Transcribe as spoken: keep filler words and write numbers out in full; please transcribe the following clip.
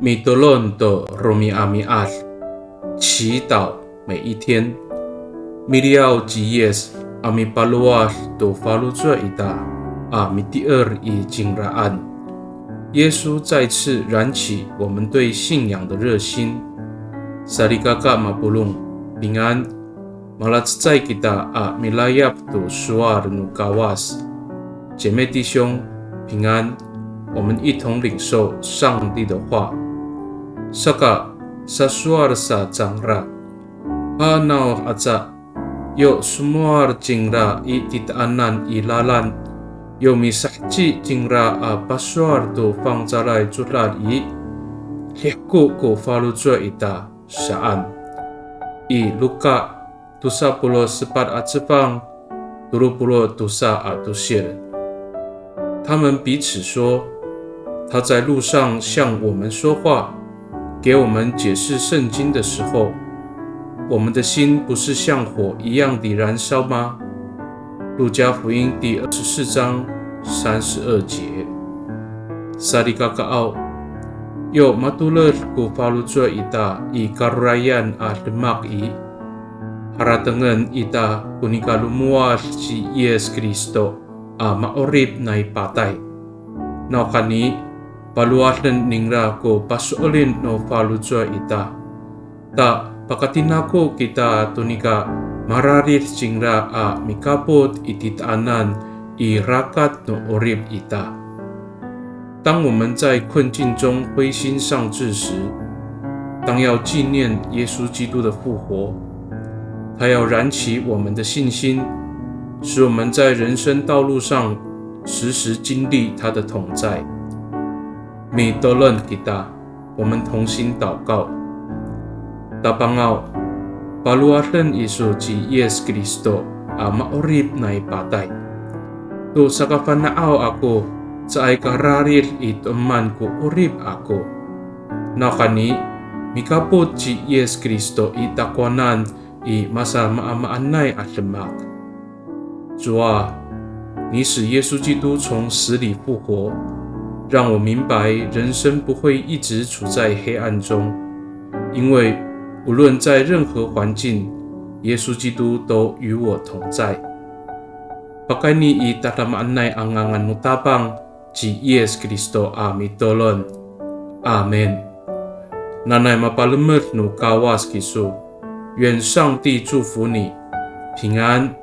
Mitolon to romi'ami'ad, 祈祷每一天。Miliyaw ci Yis a mipalowad to faloco' ita a mitier i cingraan. 耶稣再次燃起我们对信仰的热心。Salikaka mapolong, 平安。 Malacecay kita a milayap to sowal no Kawas. 姐妹弟兄，平安。我们一同领受上帝的话。Saka, sasowal sa cangra, hanaw aca, yo somowal cingra i titaanan i lalan, yo misaheci cingra a pasowal to fangcalay codad i, lihko ko faloco' ita saan. I Luka tosa polo' sepat a cefang, tolo polo' tosa a tosil. 他们彼此说：“他在路上向我们说话，给我们解释圣经的时候，我们的心不是像火一样地燃烧吗？”路加福音第二十四章三十二节。Salikakaaw, yo matoled ko faloco' ita i karorayan a demak i, haratengen ita ko nikalomowad ci Yis Kristo a ma'orip nai patay. Nawhani, palowaden ningra ko paso'elin no faloco' ita. Ta pakatinako kita to nika mararid cingra a mikapot i titaanan i rakat no 'orip ita. 当我们在困境中灰心丧志时，当要纪念耶稣基督的复活，他要燃起我们的信心，使我们在人生道路上时时经历他的同在。Mitolon kita, 我们同心祷告。Tapangaw, palowaden iso ci Yis Kristo a ma'orip nai patay. To sakafana'aw ako, caay ka rarid i to'eman ko 'orip ako. Nawhani, mikapot ci Yis Kristo i takowanan i masamaamaanay a demak. 主啊，你使耶稣基督从死里复活，让我明白人生不会一直处在黑暗中，因为无论在任何环境，耶稣基督都与我同在。Pakayni i tadamaanay a ngangan no Tapang ci Yis Kristo a mitolon. Amin. Nanay mapalemed no Kawas kiso. 愿上帝祝福你，平安。